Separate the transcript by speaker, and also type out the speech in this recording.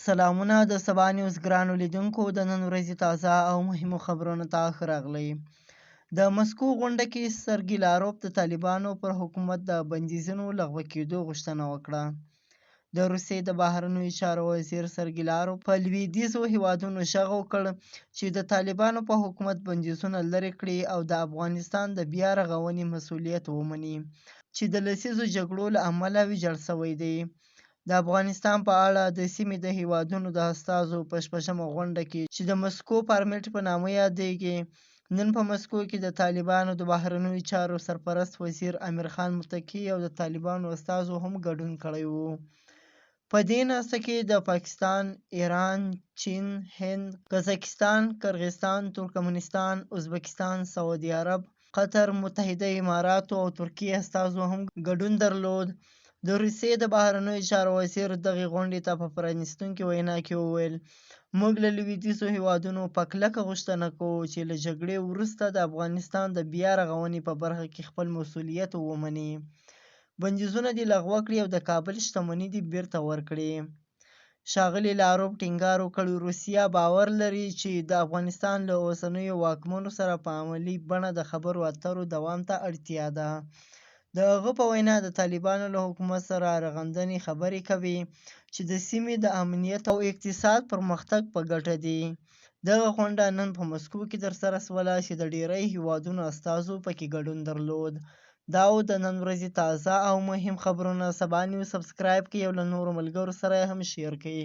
Speaker 1: سلامونه د سبا نیوز ګرانو لیدونکو، د نن ورځې تازه او مهمو خبرونو ته ښه راغلئ. د مسکو غونډه کې سرګي لاروف د طالبانو پر حکومت د بندیزونو لغوه کېدو غوښتنه وکړه. د روسیې د بهرنیو چارو وزیر سرګي لاروف په لویدیځو هیوادونو غږ وکړ چې د طالبانو په حکومت بندیزونه لرې کړي او د افغانستان د بیا رغونې مسوولیت ومني چې د لسیزو جګړو له امله ویجاړ شوی دی. د افغانستان په اړه د سیمې د هیوادونو د استازو په شپږمه غونډه کې چې د مسکو فارمټ په نامه یادېږي، نن په مسکو کې د طالبانو د بهرنیو چارو سرپرست وزیر امیرخان متقي او د طالبانو استازو هم ګډون کړی وو. په دې ناسته کې د پاکستان، ایران، چین، هند، قزاقستان، قرغیزستان، ترکمنستان، ازبکستان، سعودي عرب، قطر، متحده اماراتو او ترکیې استازو هم ګډون درلود. د روسیې د بهرنیو چارو وزیر دغې غونډې ته په پرانیستونکې وینا کې وویل، موږ له لویدیځو هیوادونو په کلکه غوښتنه کوو چې له جګړې وروسته د افغانستان د بیا رغونې په برخه کې خپل مسوولیت ومني، بندیزونه دې لغوه کړي او د کابل شتمني دې بیرته ورکړي. ښاغلي لاروف ټینګار وکړ، روسیه باور لري چې د افغانستان له اوسنیو واکمنو سره په عملي بڼه د خبرو اترو دوام ته اړتیا ده. د هغه په وینا، د طالبانو له حکومت سره رغندنې خبرې کوي چې د سیمې د امنیت او اقتصاد پرمختګ په ګټه دي. دغه غونډه نن په مسکو کې ترسره شوله چې د ډیری هیوادونو استازو پکې ګډون درلود. دا و د نن ورځې تازه او مهم خبرونه. سبا نیوز سبسکرایب کړئ او له نورو ملګرو سره یې هم شیر کړئ.